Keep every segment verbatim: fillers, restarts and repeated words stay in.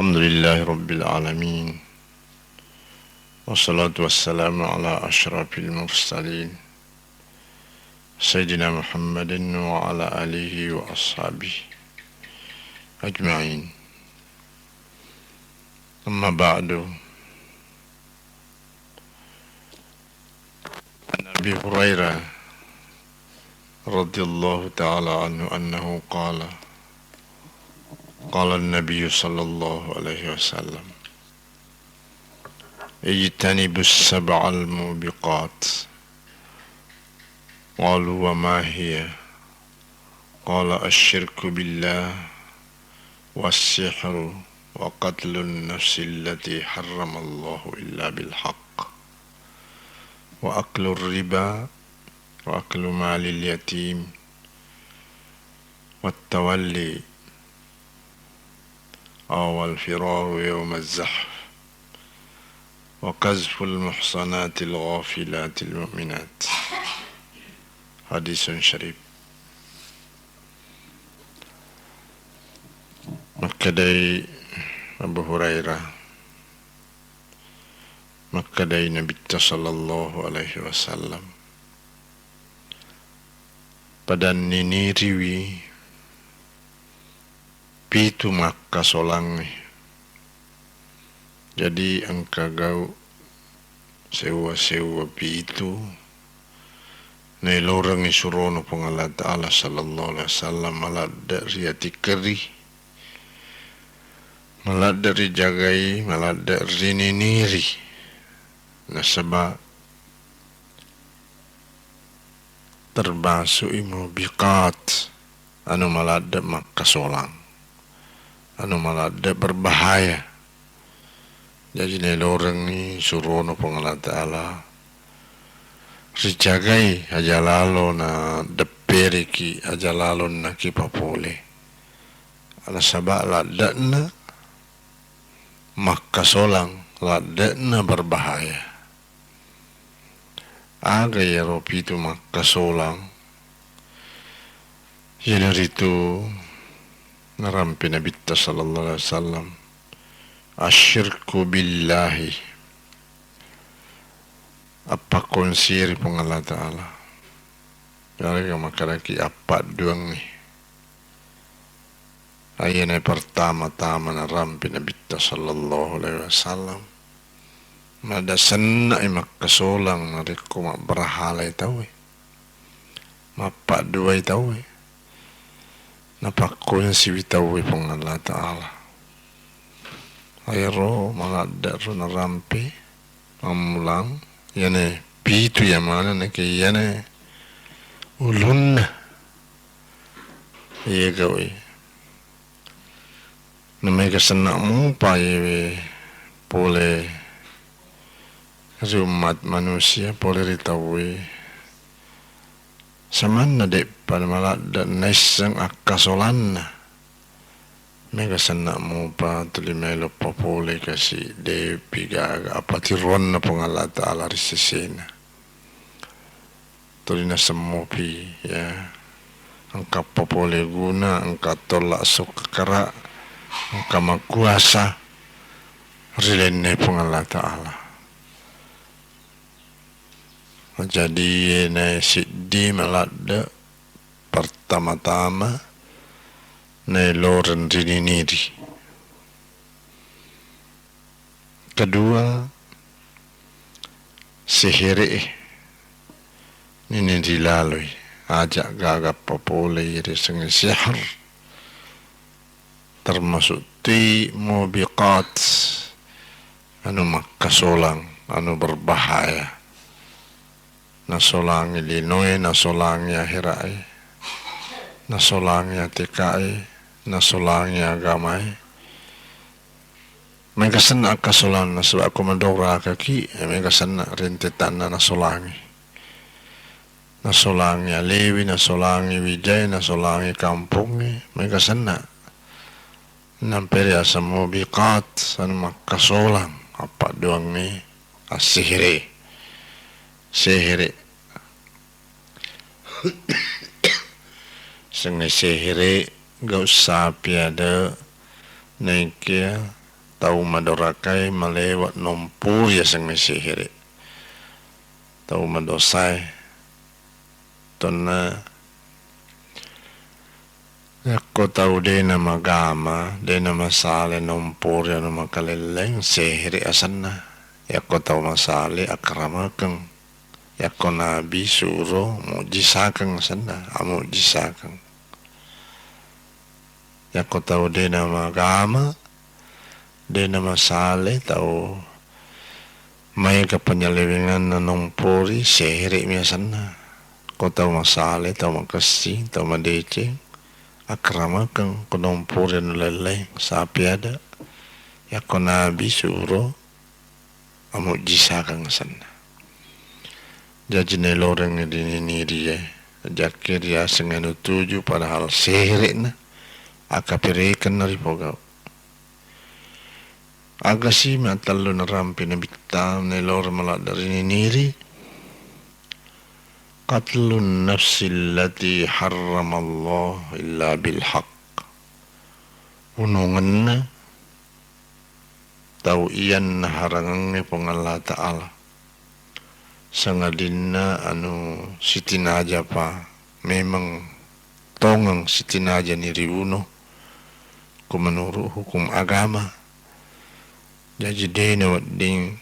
الحمد لله رب العالمين، والصلاة والسلام على أشرف المرسلين، سيدنا محمد وعلى آله وأصحابه أجمعين. أما بعد، عن أبي هريرة رضي الله تعالى عنه أنه قال، قال النبي صلى الله عليه وسلم: اجتنبوا السبع الموبقات. قالوا: وما هي؟ قال: الشرك بالله، والسحر، وقتل النفس التي حرم الله إلا بالحق، وأكل الربا، وأكل مال اليتيم، والتولي أو الفرار يوم الزحف، وقذف المحصنات الغافلات المؤمنات. حديث شريف. Makkedai Abu Hurairah, makkedai Nabitta sallallahu alaihi wasallam, padanniniriwi pitu makkasolangnge. Jadi engka gau sewwa-sewwa pitu naelorengngi surono Puang Allah Ta'ala sallallahu alaihi wasallam, maladde ri atikeri, maladde rijagai, maladde rininiri. Nasaba termasuk i mubiqat, anu maladde makkasolang, anu maladde berbahaya. Jaji naelorengngi surono Puang Allah Ta'ala, rijagai aja lalo na depperiki, aja lalo naki papole. Nasaba ladde'na makkasolang, ladde'na berbahaya. Aga iyaro pitu makkasolang? Iyanaritu narampe Nabitta sallallahu alaihi wasallam, asyirku billahi, appakkonsiri Puang Allah Ta'ala. Yaregga makkedaki appadduangngi. Ayana pertama-tama narampe Nabitta sallallahu alaihi wasallam, mada senna'i makkasolang narekko mabberhalai tauwe, mappadduai tauwe, napakkonsiwi tauwe Puang Allah Ta'ala. Ayaro maladde'ro narampe mammulang, iyana pitu iya maneng nake iyana ulunna. Iya gau'i. Namaega senna mupa iyewe pole ri ummat manusia, pole ri tauwe. Samanna de'pa maladde naisseng akkasolanna. Mega senna mupa tuli melo papole kasi, de'pi gaga apatiroanna Puang Allah Ta'ala ri sesena. Tuli nasemmopi, ya. Engka papole guna, engka tolla sukkara, engka makuasa ri lainna Puang Allah Ta'ala. Jadi, nae siddi maladde, pertama-tama naeloreng rininiri. Kedua, sehere'e niniri laloi, aja gaga papolei riasengnge sihir. Termasuk ti mubiqat, anu makkasolang, anu berbahaya. Nasolangi linoe, nasolangi ahera'e, nasolangi atekae, nasolangi agamae. Mega senna akkasolanna, sebab ko madorakaki, eh, mega senna rentetanna nasolangi. Nasolangi alewi, nasolangi wijae, nasolangi kampongnge, mega senna. Nampe riaseng mubiqat, anu makkasolang, appadduangnge, assihiri. Sihiri. Sengnge sihiri, gau sapi ada, naikia tau madorakae malewa nompori yasengnge sehere. Tau madosae. Tonna yakko tau de namagama, de namasale nompori anu makalelleng, sehere asenna. Yakko tau masale, akramekeng. Yakko nabi suro, mujisakeng asenna, amujisakeng. Yakko tau de namagama, de namasale, tau maega panyalewenganna nompori, sehere'mi asenna. Ko tau masale, tau makessing, tau madeceng, akramekeng ko nompori anu lain-lain, sapi ada. Yakko nabi suro, amujisakeng asenna. Jaji naeloreng rininiri e, jakke riaseng anu tuju padahal sehere'na, akaperekenna ripogau. Agasi matellu narampe nabitta naeloreng maladde rininiri, qatlun nafsi allati harramallahu illa bil haq. Unongenna tau iya naharangengnge Puang Allah Ta'ala. Sangadinna anu sitinajapa memeng tongeng sitinajani riuno ko menurut hukum agama. Jaji de nawedding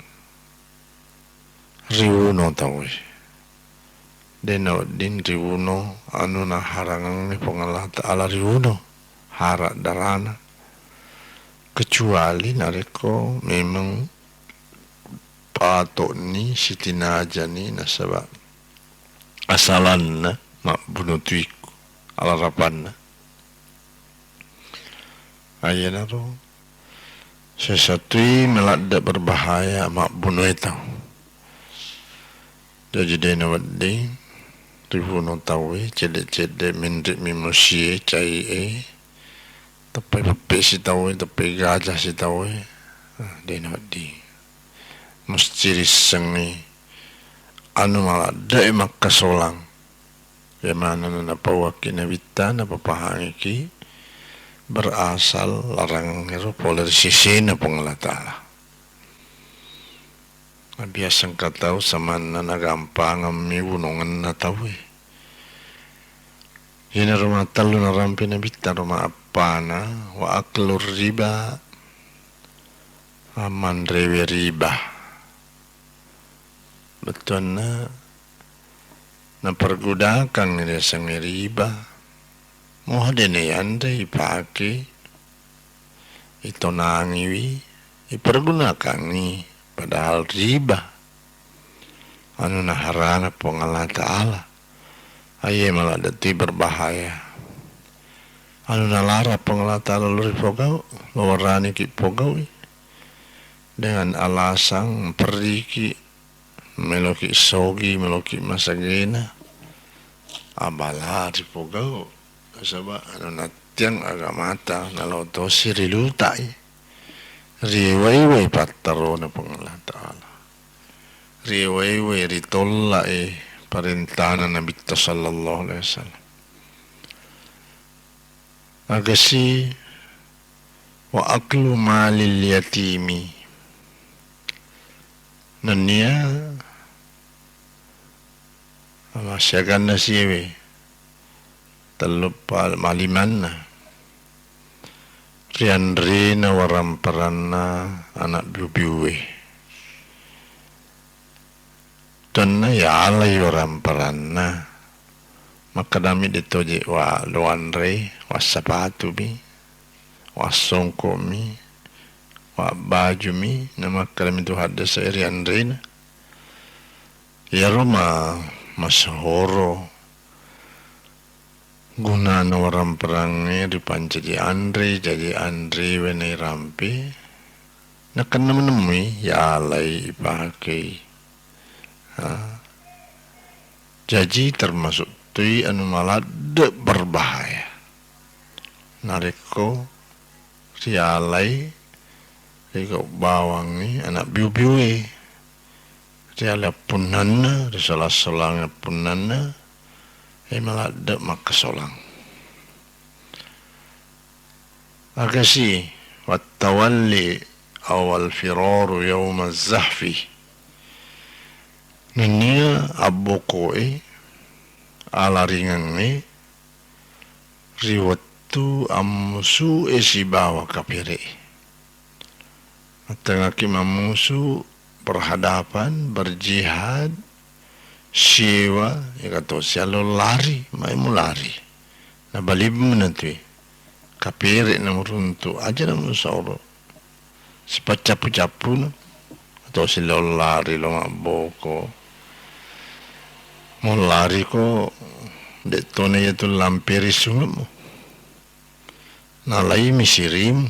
riuno tauwe. De nawedding riuno anu naharangengnge Puang Allah Ta'ala riuno, hara darana. Kecuali narekko memeng patokni sitinajani nasaba asalanna mabbuno tuikku, alarapanna. Aiyanaro sesatui maladde berbahaya mabbunoe tau. Jaji de nawedding ribuno tauwe, cedde-cedde menre'mi mosie, cai e, teppai peppe sitauwe, teppai gajah sitauwe, ah, de nawedding. Musti rissengngi anu maladde e makkasolang. Iya manenna napauakki nabitta, napapahangiki berasal larangengngero pole ri sesena Puang Allah Ta'ala. Biasa engka tau samanna nagampangemmi wunongenna tauwe. Iyanaro matellu narampe nabitta ro maappana, wa aklur riba, manrewe riba. Bettuanna napergunakangngi riasengnge riba, moha de nayanre ipake, itonangiwi, ipergunakangngi, padahal riba anu naharana Puang Allah Ta'ala. Aiye maladde tu berbahaya. Anu nalarang Puang Allah Ta'ala lo ripogau, lo waraniki pogaui dengan alasan perriki meloki sogi, meloki masagena, abala ripogau. Nasaba anu nattiang agamata, nalo tosi rilutai. Riewai-wai pattarona Puang Allah Ta'ala. Riewai-wai ritollai parentana Nabitta sallallahu alaihi wasallam. Agasi wa aklu malil yatimi. Nennia masiaganna siwe, tellu pa-, malimanna, rianrena waramparanna anak biu-biue. Tenna yalai waramparanna. Makkedami de toje wa loanrei, wassapatumi, wassongkomi, wabbajumi, namakkedami tu haddese rianrena. Iyaro ma-, masehoro gunana waramparangnge ripancaji anre, jaji anrewe nairampe, nakenna menemui yalai ipakei. Ha. Jaji termasuk tui anu maladde berbahaya. Narekko rialai, rigau bawangngi anak biu-biue, rialai appunnanna, risolang-solangi appunnanna, e maladde makkasolang. Agasi, wattawalli awal firaru yaumaz zahfi. Nennia abboko'e, alaringengnge, ri wettu ammusu'e sibawa kapere'e. Mattengngaki mammusu, berhadapan, berjihad, siewa, ega tosi allo lari, mai mulari. Nabalimmu natui. Kapere namuruntu, aja namusauro. Sipaccappu-cappuna. Tosi lo lari, lo mabboko. Mo lariko, de'tona iyatu lamperi sungemmu. Nalaimi sirimu.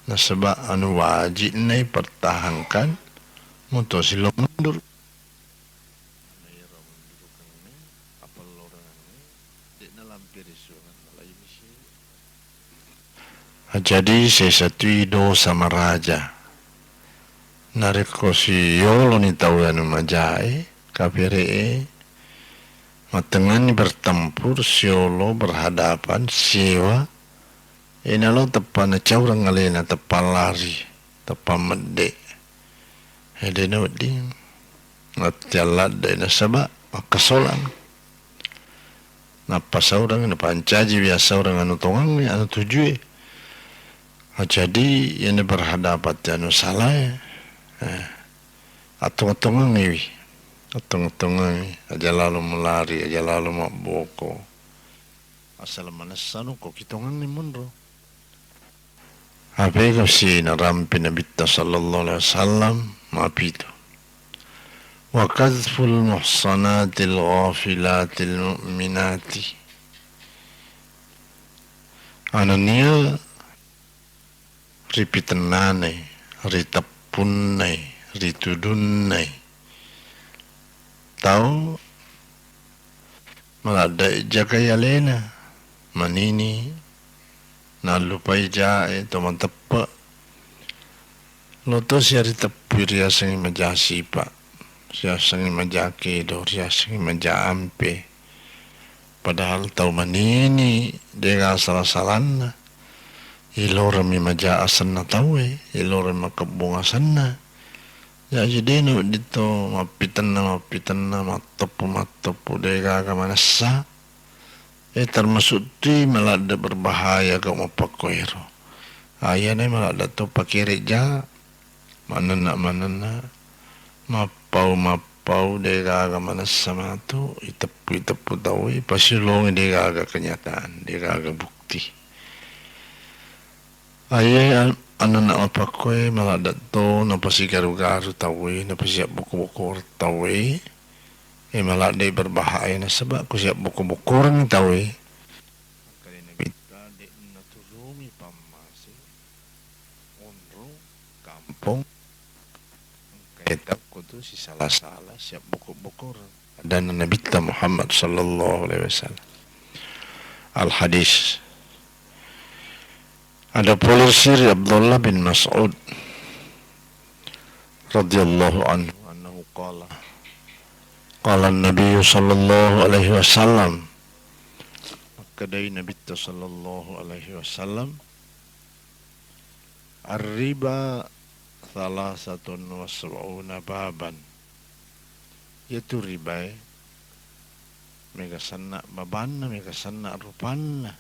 Nasaba anu wajib nai pertahankan, mutosi lo mundur. Nairo mundurukengnge, apellorengengnge, de'na lamperi suangan, nalaimi sirimu. Jadi sesatui dosa maraja. Narekko siyoloni tau anu majae, kapere'e, mattengnganni bertempur, siolo, berhadapan, siewa, e nalo teppa nacaureng alena, teppa lari, teppa medde. E, de nawedding latihan ladde nasaba makkasolang. Nappa saureng, napancaji biasa saureng anu tongengnge, anu tujue. Ah, jadi iyana berhadapan te anu salae, eh, attong-tongengngiwi. Attong-tongengngi, aja lalo mulari, aja lalo mabboko. Asal manessanu ko kitongengngi monro. Apega si narampe Nabitta sallallahu alaihi wasallam? Mapitu. Wa qadzful muhsanatil ghafilatil mu'minati. Anania ripitennanai, riteppunnai, ritudunnai tau maladde'i jagai alena, manini, nallupai jae, to mateppe. Loto siariteppui riasengngi maja sipa, riasengngi maja kedo, riasengngi maja ampe. Padahal tau manini dega sala-salanna. Iloremmi maja asenna tauwe, iloreng makebbong asenna. Jaji de nawedding to mappitenna, mappitenna, mattoppo, mattoppo, degaga manessa. E, termasuk tui maladde berbahaya gau mappakkoero. Ayana maladde to pakere ja, manenna, manenna, mappau, mappau, degaga manessa matu, iteppu, iteppu tauwe, pasilongi degaga kenyataan, degaga bukti. Aye an-, anana mapakkoe maladde to napasigaru-garu tauwe, napasiabboko-bokor tauwe. E, maladde berbahaya nasaba ko siabboko-bokoreng tauwe. Makkeda Nabitta, de naturungi pammase, onrong, kampong, engka etakko tu sisala-sala siabboko-bokoreng. Adanna Nabitta Muhammad sallallahu alaihi wasallam. Al-hadis. Ada pole siri Abdullah bin Mas'ud radhiyallahu anhu annahu qala, qala Nabi sallallahu alaihi wasallam, makkedai Nabitta sallallahu alaihi wasallam, "Ar-riba thalathatun wa sab'una baban." Iyatu ribae mega senna babanna, mega senna rupanna,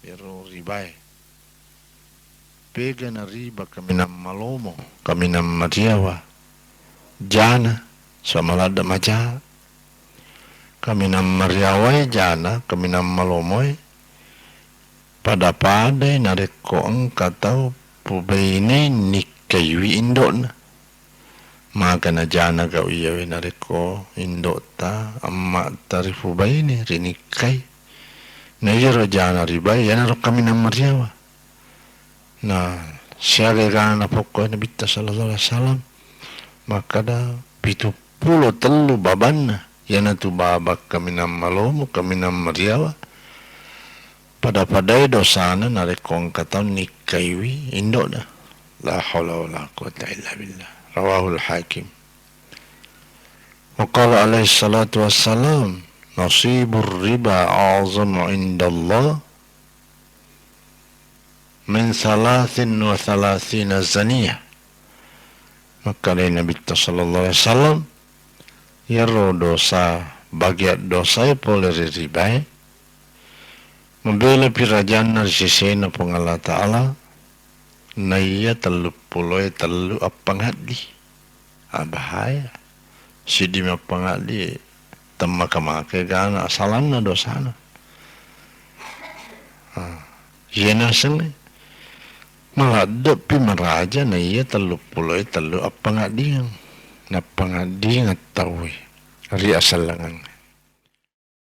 ero ribae. Pegana riba kaminang malomo, kaminang mariawa, jana, saba maladde maja. Kaminang mariawae jana, kaminang malomoe, pada-padai narekko engka tau pubaine nikkaiwi indo'na. Magana jana gau iyawe narekko indo'ta, emma'ta ripubaine, rinikkai. Na iyaro jana ribae, iyanaro kaminang mariawa. Na, siaga egana napokko Nabitta sallallahu alaihi wasallam, makkeda, pitu pulo tellu babanna, iyanatu baba kaminang malomo, kaminang mariawa, pada-padai dosana narekko engka tau nikkaiwi indo'na. La haula wala quwwata illa billah. Rawahul Hakim. Wa qala alaihi salatu wassalam, nasibur riba a'zamu indallah min thalathin wa thalathina zaniyah. Makkedai Nabitta sallallahu alaihi wasallam, iyaro dosa, bagian dosae pole ri ribae, mabela pi rajanna ri sesena Puang Allah Ta'ala, naiya telluppulo tellu appangaddi. Ah, bahaya. Siddi mappangaddi, temmaka-maka egana, asalanna dosana. Ah, iye nasengnge, maladde'pi maraja naiya telluppulo tellu appangaddingeng. Nappangaddingeng tauwe ri asellengengnge.